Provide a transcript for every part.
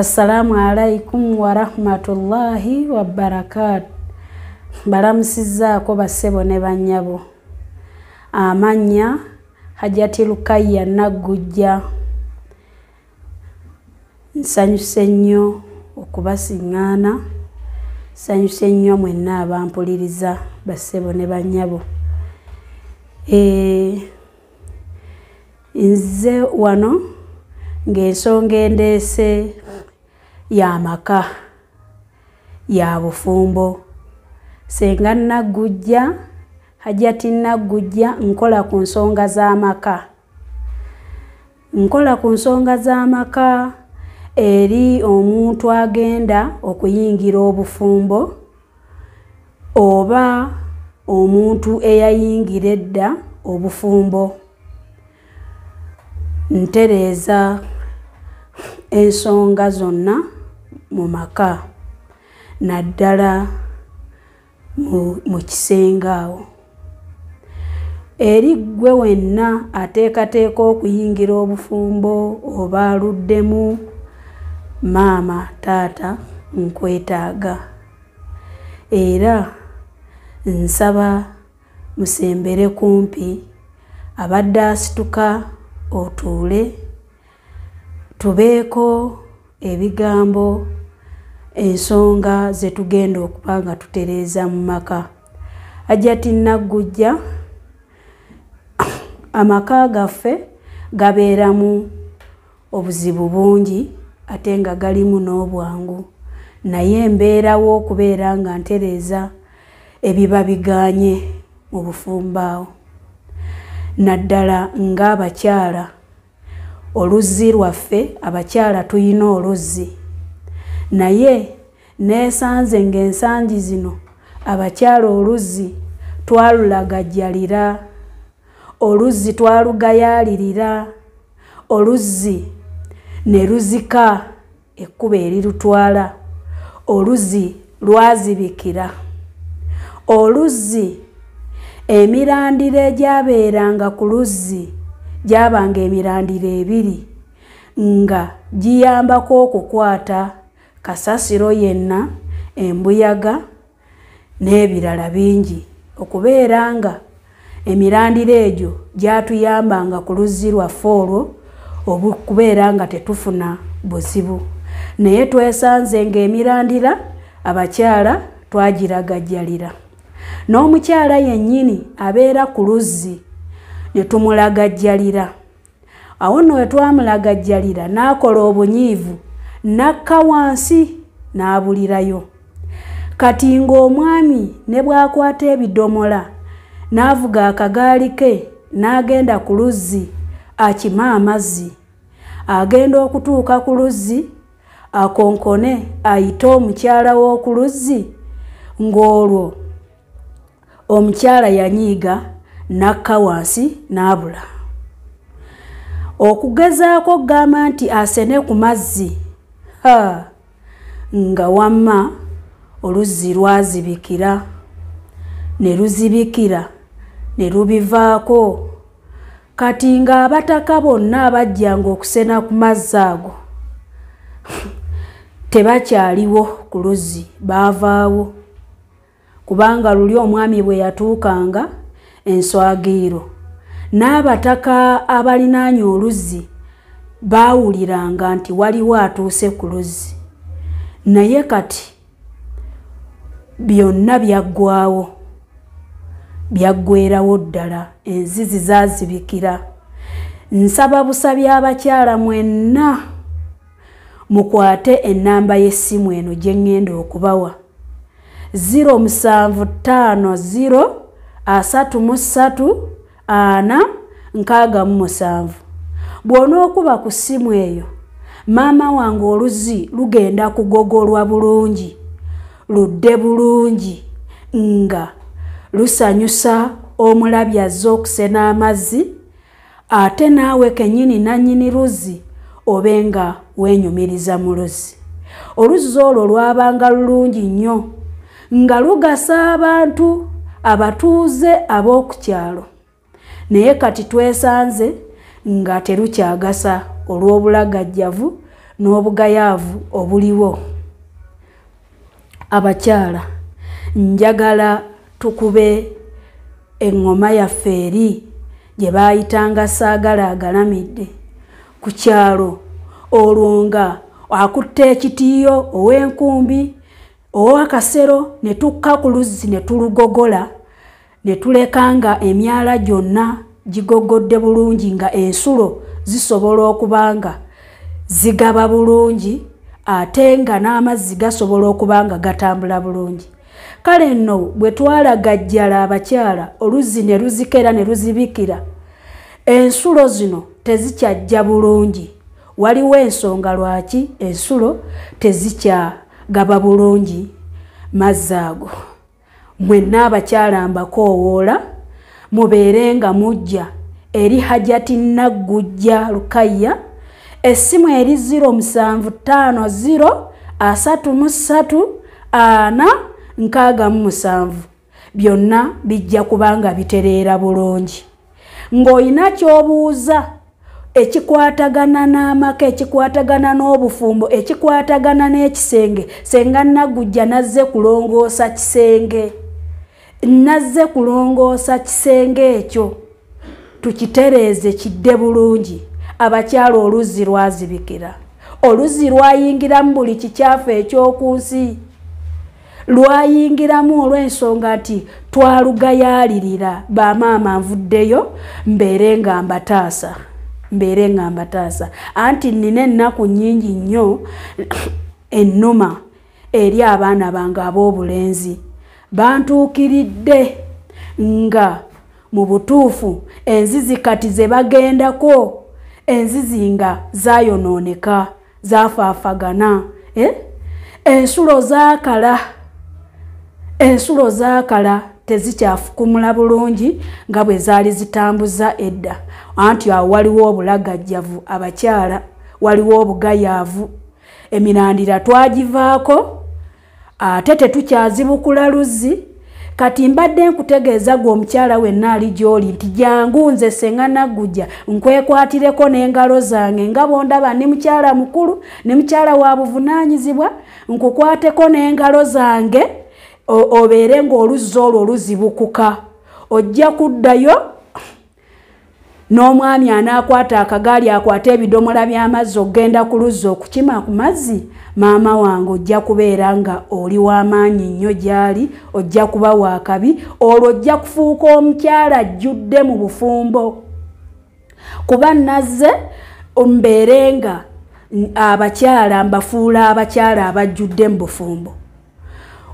Assalamu alaikum warahmatullahi wabarakatu. Mbalamusizzaako bassebo ne bannyabo. Amannya Hajati Lukaya Naggujja. Nsanyuse nnyo okubasiŋŋaana, nsanyuse nnyo mwenna abampuliriza bassebo ne bannyabo. Nze wano ng'ensonga endeese y'amaka ya bufumbo. Ssenga Naggujja, Hajati Naggujja, nkola ku nsonga z'amaka. Nkola ku nsonga z'amaka eri omuntu agenda okuyingira obufumbo oba omuntu eyayingira edda obufumbo. Ntereeza ensonga zonna mu maka, naddala mu kisenge awo. Eri ggwe wenna ateekateeka okuyingira obufumbo oba aluddemu, maama, taata, nkwetaaga. Era nsaba musembere kumpi, abadde asituka otuule, tubeeko ebigambo, ensonga ze tugenda okuba nga tutereeza mu maka. Hajati Naggujja, amaka gaffe gabeeramu obuzibu bungi ate nga galimu n'obwangu, naye mbeerawo okubeera nga ntereeza ebiba bigaanye mu bufumbo awo, naddala ng'abakyala. Oluzzi lwaffe abakyala tuyina oluzzi, naye neesanze ng'ensangi zino abakyala oluzzi twalulagajjalira, oluzzi twalugayaalirira, oluzzi ne luzika ekkubo erirutwala, oluzzi lwazibikira, oluzzi emirandira egyabeeranga ku luzzi gyabanga emirandira ebiri nga giyambako okukwata kasasiro yenna, embuyaga n'ebirala bingi. Okubeera nga emirandira egyo gyatuyambanga ku luzzi lwaffe olwo okubeera nga tetufuna buzibu. Naye twesanze ng'emirandira abakyala twagiragajjalira, n'omukyala yennyini abeera ku luzzi ne tumulagajjalira. Awo nno we twamulagajjalira n'akola obunyiivu, n'akka wansi n'abulirayo. Kati ng'omwami ne bw'akwata ebidomola n'avuga akagaali ke n'agenda ku luzzi akime amazzi, agenda okutuuka ku luzzi akonkone ayite omukyala w'oku luzzi, ng'olwo omukyala yanyiiga n'akka wansi n'abula. Okugezaako okugamba nti asene ku mazzi, nga wamma oluzzi lwazibikira, ne luzibikira ne lubivaako. Kati ng'abataka bonna abajjanga okusena ku mazzi ago tebakyaliwo ku luzzi, baavaawo. Kubanga luli omwami bwe yatuukanga enswagiiro, n'abataka abalinaanye oluzzi baawuliranga nti waliwo atuuse ku luzzi. Naye kati byonna byaggwawo, byaggweerawo ddala, enzizi zaazibikira. Nsaba busabi abakyala mwenna mukwate ennamba y'essimu eno gye ŋŋenda okubawa: 0750 33 4 67. Bw'onookuba ku ssimu eyo, maama wange oluzzi lugenda kugogolwa bulungi, ludde bulungi nga lusanyusa omulabi azze okusena amazzi, ate naawe kennyini nannyini luzzi obe nga weenyumiriza mu luzzi. Oluzzi olwo lwabanga lulungi nnyo nga lugasa abantu abatuuze ab'oku kyalo, naye kati twesanze nga terukyagasa olw'obulagajjavu n'obugayaavu obuliwo. Abakyala, njagala tukube eŋŋoma yaffe eri gye baayitanga saagala agalamidde ku kyalo, olwo nga akutte ekitiiyo ow'enkumbi ow'akasero, ne tukka ku luzzi ne tulugogola, ne tuleka nga emyala gyonna gigogodde bulungi, nga ensulo zisobola okuba nga zigaba bulungi, ate nga n'amazzi gasobola okuba nga gatambula bulungi. Kale nno bwe twalagajjala abakyala, oluzzi ne luzikera ne luzibikira, ensulo zino tezikyajja bulungi. Waliwo ensonga lwaki ensulo tezikyagaba bulungi mazzi ago. Mwenna abakyala mbakoowoola mubeere nga mujja eri Hajati Naggujja Lukaya, essimu eri 0750 33 4 67. Byonna bijja kubanga bitereera bulungi. Ng'olina ky'obuuza ekikwatagana n'amaka, ekikwatagana n'obufumbo, ekikwatagana n'ekisenge, Senga Naggujja nazze kulongoosa kisenge, nazze kulongoosa kisenge ekyo tukitereeze kidde bulungi. Abakyala oluzzi lwazibikira, oluzzi lwayingiramu buli kikyafu eky'oku nsi, lwayingiramu olw'ensonga nti twalugayaalirira. Bamaama nvuddeyo mbeere nga mbataasa, mbeere nga mbataasa. Anti nnina ennaku nnyingi nnyo ennuma eri abaana bange ab'obulenzi. Bantuukiridde nga mu butuufu enzizi kati ze bagendako, enzizi nga zaayonooneka, zaafaafagana, ensulo zaakala, ensulo zaakala, tezikyafukumula bulungi nga bwe zaali zitambuza edda. Anti awo waliwo obulagajjavu abakyala, waliwo obugayaavu, emirandira twagivaako ate tetukyazibukula luzzi. Kati mbadde nkutegeeza gwe omukyala wenna ali gy'oli nti jangu nze Senga Naggujja nkwekwatireko n'engalo zange, nga bw'ondaba ndi mukyala mukulu, ne mukyala wa buvunaanyizibwa, nkukwateko n'engalo zange obeere ng'oluzzi olwo luzibukuka. Ojja kuddayo n'omwami anaakwata akagaali akwate ebidomola by'amazzi okugenda ku luzzi okukima ku mazzi, maama wange ojja kubeera nga oli w'amaanyi nnyo gy'ali, ojja kuba waakabi, olwo ojja kufuuka omukyala ajjudde mu bufumbo. Kuba nazze mbeere nga abakyala mbafuula abakyala abajjudde mu bufumbo.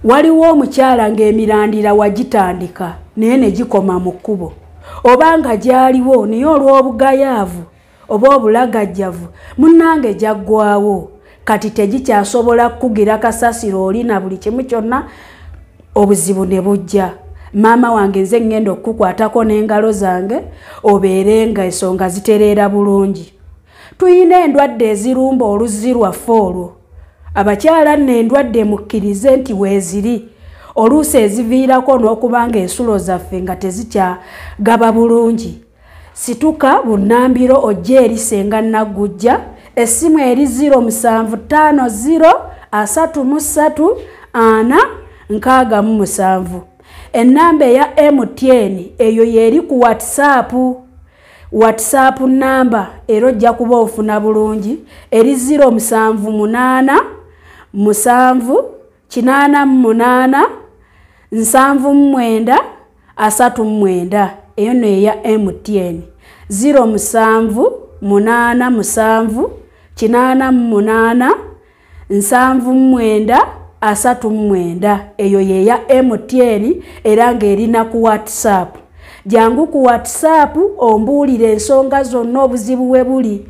Waliwo omukyala ng'emirandira wagitandika naye ne gikoma mu kkubo, oba nga gyaliwo naye olw'obugayaavu oba obulagajjavu munnange gyaggwawo, kati tegikyasobola kukugira kasasiro oli na buli kimu kyonna, obuzibu ne bujja. Maama wange nze ŋŋenda okukukwatako n'engalo zange obeere nga ensonga zitereera bulungi. Tuyina endwadde ezirumba oluzzi lwaffe olwo. Abakyala nno endwadde mukkirize nti weeziri, oluusi eziviirako n'okuba nga ensulo zaffe nga tezikyagaba bulungi. Situka bunnambiro ojje eri Senga Naggujja, essimu eri 0750 33 4 67. Ennamba eya MTN eyo yeeri ku WhatsApp, WhatsApp namba era ojja kuba ofuna bulungi, eri 078 7 88 79 39. Eyo nno eya MTN 07 87 88 79 39. Eyo yeya MTN era ng'erina ku WhatsApp. Jangu ku WhatsApp ombuulire ensonga zonna obuzibu we buli.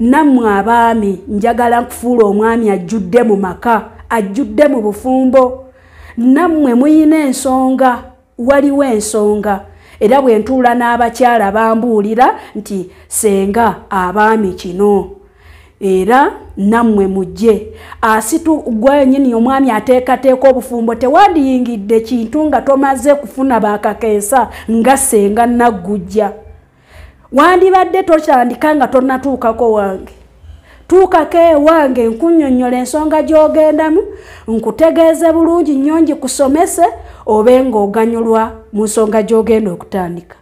Nammwe abaami njagala nkufuula omwami ajjudde mu maka, ajjudde mu bufumbo. Nammwe muyina ensonga, waliwo ensonga. Era bwe ntuula n'abakyala bambuulira nti senga abaami kino, era nammwe mujje. Asitu gwe nnyini omwami ateekateeka obufumbo, tewandiyingidde kintu nga tomaze kufuna bakakensa nga Senga Naggujja. Wandibadde totandika nga tonnatuukako wange. Tuukako ewange nkunnyonnyola ensonga gy'ogendamu, nkutegeeze bulungi nnyo, ngikusomese obe ng'oganyulwa mu nsonga gy'ogenda okutandika.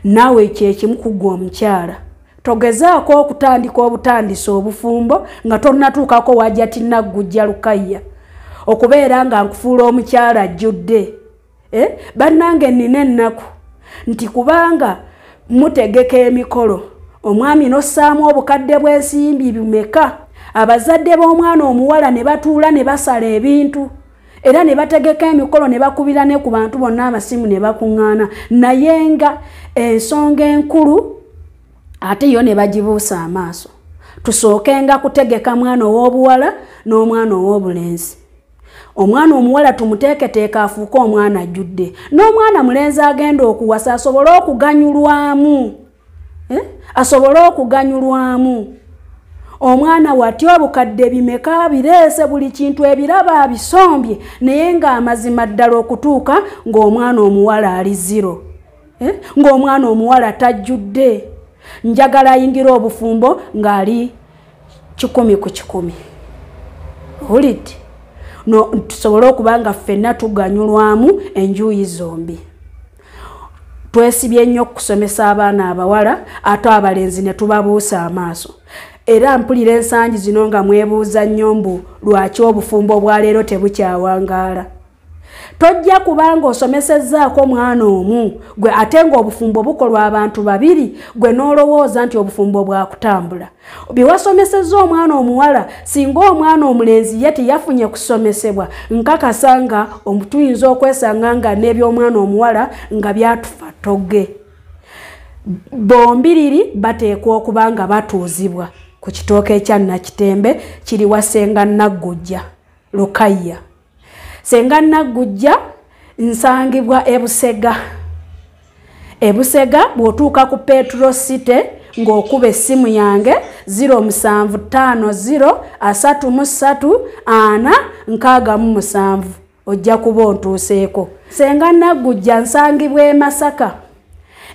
Naawe kyekimu ku ggwe omukyala, togezaako okutandika obutandisi obufumbo nga tonnatuukako wajja Naggujja Lukaya okubeera nga nkufuula omukyala ajjudde. Bannange nnina ennaku nti kubanga mutegeka emikolo, omwami n'ossaamu obukadde bw'ensimbi bimeka, abazadde b'omwana omuwala ne batuula ne basala ebintu era ne bategeka emikolo ne bakubira ne ku bantu bonna amasimu ne bakuŋŋaana, naye nga ensonga enkulu ate yo ne bagibuusa amaaso. Tusookenga kutegeka mwana ow'obuwala n'omwana ow'obulenzi. Omwana omuwala tumuteeketeeka afuuke omwana ajjudde, n'omwana mulenzi agenda okuwasa asobole okuganyulwamu. Asobole okuganyulwamu. Omwana watya obukadde bimeka bireese buli kintu ebiraba abisombye, naye ng'amazima ddala okutuuka ng'omwana omuwala ali zero, ng'omwana omuwala tajjudde. Njagala ayingira obufumbo ng'ali 100 ku 100. Owulidde? No, tusobole okuba nga ffenna tuganyulwamu enjuyi zombi. Twesibye nnyo okusomesa abaana abawala ate abalenzi ne tubabuusa amaaso. Era mpulira ensangi zino nga mwebuuza nnyo mbu lwaki obufumbo bwa leero tebukyawangaala. Tojja kubanga osomesezzaako mwana omu gwe ate ng'obufumbo bukolwa abantu babiri, gwe n'olowooza nti obufumbo bwakutambula. Bye wasomesezza omwana omuwala, singa omwana omulenzi ye teyafunye kusomesebwa, nkakasa nga tuyinza okwesanga nga n'eby'omwana omuwala nga byatufa toge. Bombiriri bateekwa okuba nga batuuzibwa ku kitooke ekya Nakitembe kiri wa Ssenga Naggujja Lukaya. Ssenga Naggujja nsangibwa e Busega. E Busega bw'otuuka ku Petro City ng'okuba essimu yange 0750 33 4 67 ojja kuba ontuuseeko. Ssenga Naggujja nsangibwa e Masaka.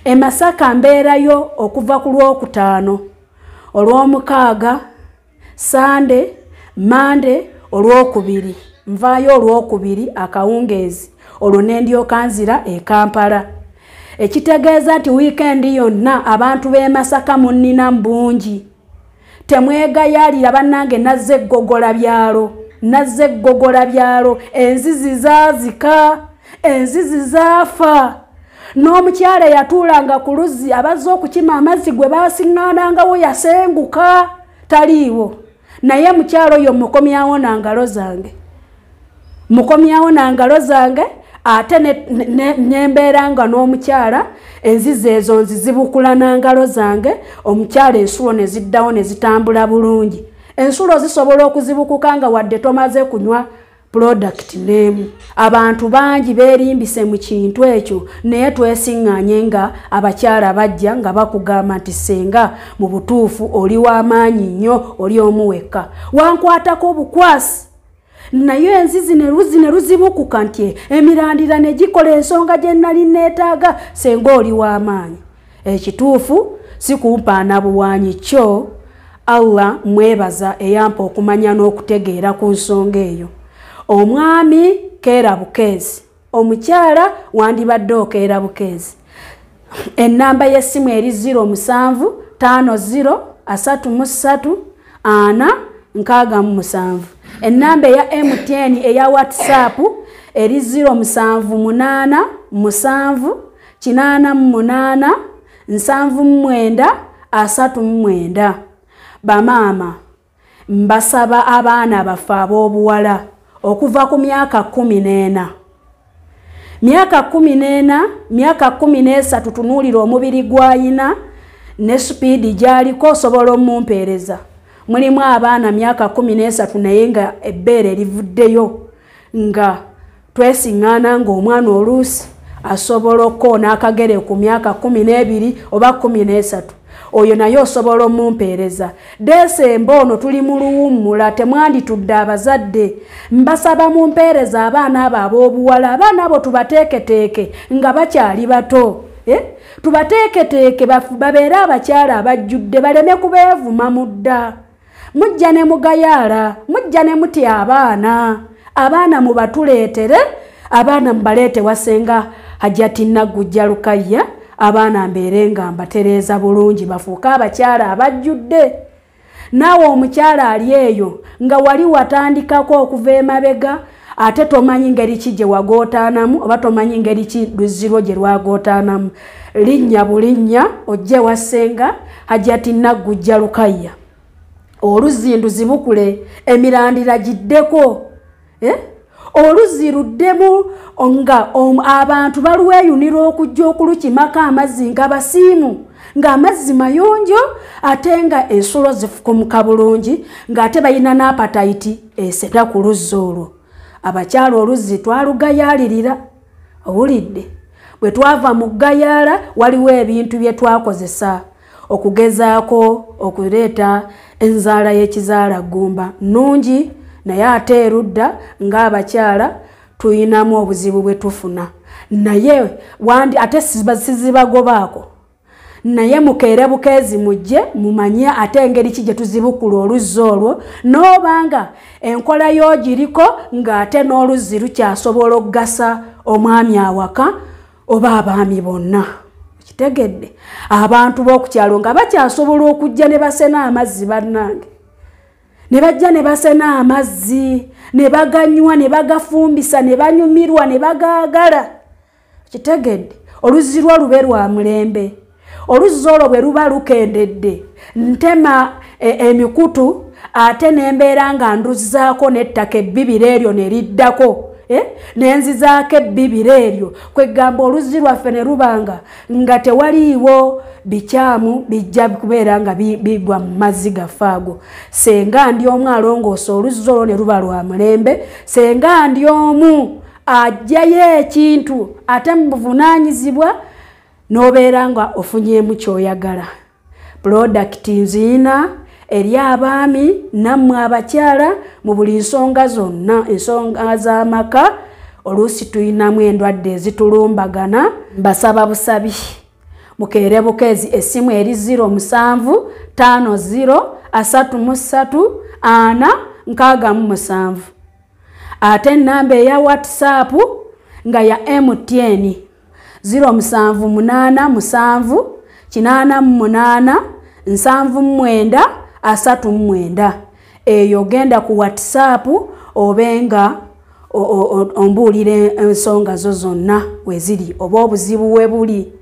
E Masaka mbeerayo okuva ku Lwokutaano, Olwomukaaga, Sande, Mande, Olwokubiri. Nvaayo Olwokubiri akawungeezi, olwo ne ndyoka nzira e Kampala. Ekitegeeza nti wiikendi yonna abantu b'e Masaka munnina mu bungi. Temwegayaalira bannange, nazze eggogola byalo, nazze eggogola byalo, enzizi zaazika, enzizi zaafa. N'omukyala eyatuulanga ku luzzi abazze okukima amazzi gwe baasiŋŋaanangawo yasenguka, taliiwo. Naye mukyala oyo mukomyawo na ngalo zange, mukomyawo na ngalo zange, ate nembeera nga n'omukyala enzizi ezo nzizibukula na ngalo zange, omukyala ensulo ne ziddawo ne zitambula bulungi. Ensulo zisobola okuzibukuka nga wadde tomaze kunywa product n'emu. Abantu bangi beerimbise mu kintu ekyo, naye twesiŋŋaanye nga abakyala bajja nga bakugamba nti ssenga mu butuufu oli w'amaanyi nnyo, oli omu wekka. Wankwatako obukwasi, naye enzizi ne luzzi ne luzibukuka nti emirandira ne gikola ensonga gye nali neetaaga, ssenga oli w'amaanyi. Ekituufu si kumpaana buwanyi kyo, Allah mwebaza eyampa okumanya n'okutegeera ku nsonga eyo. Omwami keera bukeezi, omukyala wandibadde okeera bukeezi. Ennamba y'essimu eri 07 50 33 4 67. Ennamba eya MTN eya WhatsApp eri 07 8 7 88 79 39. Bamaama mbasaba abaana baffe ab'obuwala okuva ku myaka 14, myaka 14, myaka 13, tunuulira omubiri gw'ayina ne supiidi gy'aliko, osobola omumpeereza. Mulimu abaana myaka 13 naye nga ebbeere livuddeyo, nga twesiŋŋaana ng'omwana oluusi asobola okukoona akagere ku myaka 12 oba 13. Oyo naye osobola omumpeereza. Desemba ono tuli mu luwummula, temwanditudde abazadde. Mbasaba mumpeereza abaana abo ab'obuwala, abaana abo tubateeketeeke nga bakyali bato. Tubateeketeeke babeere abakyala abajjudde, baleme kubeevuma mu dda. Mujja ne mugayaala, mujja ne mutya abaana. Abaana mubatuleetere, abaana mubaleete wasenga Hajjati Nagujja Lukaya, abaana mbeere nga mbatereeza bulungi bafuuke abakyala abajjudde. Naawe omukyala ali eyo nga wali watandikako okuva emabega, ate tomanyi ngeri ki gye wagootaanamu oba tomanyi ngeri ki luzzi lwo gye lwagootaanamu, linnya bulinnya ojje wasenga Hajjati Nagujja Lukaya, oluzzi nduzibukule, emirandira giddeko, oluzzi luddemu nga abantu balweyunira okujja okulukimako amazzi nga basiimu, ng'amazzi mayonjo ate nga ensulo zifukumuka bulungi, ng'ate balina n'apatayiti eseta ku luzzi olwo. Abakyala oluzzi twalugayaalirira, owulidde? Bwe twava mu ggayaala waliwo ebintu bye twakozesa okugezaako okuleeta enzaala y'ekizaala ggumba nnungi, naye ate erudda ng'abakyala tuyinamu obuzibu bwe tufuna, naye wandi ate sizibagobaako. Naye mukeere bukeezi mujje mumanye ate engeri ki gye tuzibukula oluzzi olwo, n'obanga enkola y'ogiriko ng'ate n'oluzzi lukyasobola okugasa omwami awaka oba abaami bonna. Kitegedde? Abantu b'oku kyalo nga bakyasobola okujja ne basena amazzi, bannange, ne bajja ne basena amazzi ne baganywa ne bagafumbisa ne banyumirwa ne bagaagala. Kitegedde? Oluzzi lwo lube lwa mulembe. Oluzzi olwo bwe luba lukendedde, ntema emikutu ate nembeera nga nduzzaako n'ettaka ebbibiro eryo ne liddako, nenzizaako ebbibiro eryo, kwegamba oluzzi lwaffe ne lubanga nga tewaliiwo bikyamu bijja kubeera nga bigwa mu mazzi gaffe ago. Senga ndi omu alongoosa oluzzi olwo ne luba lwa mulembe, senga ndi omu aggyayo ekintu ate mu buvunaanyizibwa n'obeera nga ofunyeemu ky'oyagala. Pulodakiti nziina eri abaami nammwe abakyala mu buli nsonga zonna, ensonga z'amaka. Oluusi tuyinamu endwadde ezitulumbagana, mbasaba busabi mukeere bukeezi. Essimu eri 07 50 33 4 67, ate ennamba eya WhatsApp nga ya MTN 07 87 88 79 39. Eyo genda ku WhatsApp obenga ombuulira ensonga zo zonna weziri oba obuzibu we buli.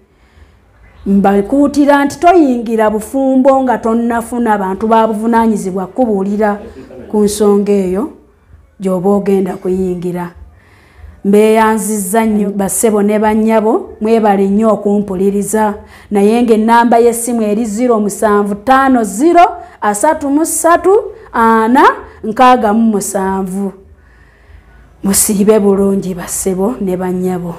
Mbakuutira nti toyingira bufumbo nga tonnafuna bantu babuvunaanyizibwa kubuulira ku nsonga eyo gy'oba ogenda kuyingira. Mbeeyanzizza nnyo bassebo ne bannyabo, mwebale nnyo okumpuliriza. Naye ng'ennamba y'essimu eri 07 50 33 4 67. Musiibe bulungi bassebo ne bannyabo.